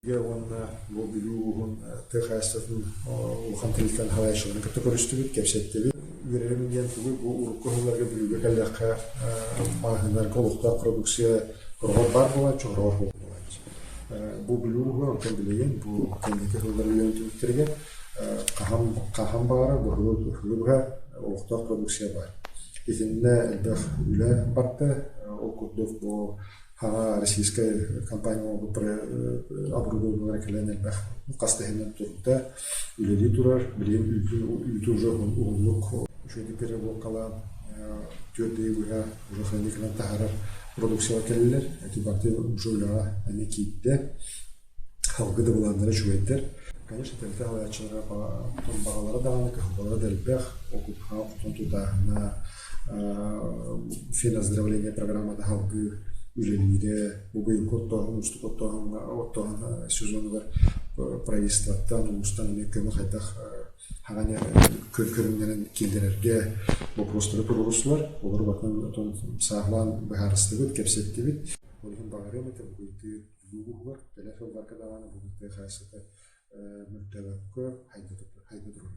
Уонна бу Бүлүү улууһун тыа хаһаайыстыбатын улахан тэрилтэн салайааччыларын кытта көрүстүбүт, кэпсэттибит. Үөрэрим диэн тугуй, бу урукку сылларга Бүлүүгэ кэллэххэ маҕаһыыннарга олохтоох продукция хороҕор баар буолааччы, хороҕор суох буолааччы. Бу Бүлүү улууһугар онтон билигин бу кэнники сыллар үлэм түмүктэригэр хаһан хаһан баҕарар быһылы быһа олохтоох продукция баар. Итиннэ элбэх үлэ барда. Ол курдук бу Хаҥа российскай компания оҥорбут оборудованиелара кэлэн элбэх хас да иһинэн турда, үлэлии турар. Билигин үүтү уже уһуннук үчүгэйдик переработкалаан 4 ыйы быһа уже хранителинэн таһаарар продукциялар кэллилэр. Эти барыта уже үлэҕэ эмиэ киирдэ. Салгыы да былааннара үчүгэйдэр. Конечно, тэрилтэ салайааччылара баҕалара даҕаны, кыһалҕалара да элбэх. Ол курдук хотон тутааһына, финоздоровление программата салгыы үлэлиирэ, бу быйылгы оттооһун, уустук оттооһуҥҥа оттооһун сезонугар правительствоттан, улуустан эмиэ көмө хайдах хаҕан көрүҥнэрин киллэрэргэ боппуруостары туруорустулар. Олору барытын сааһылаан быһаарыстыбыт, кэпсэттибит. Ол иһин баҕарыам этэ бу Улууһугар кэлэр сылларга даҕаны бу тыа хаһаайыстыбата мөлтөөбөккө хайда турар.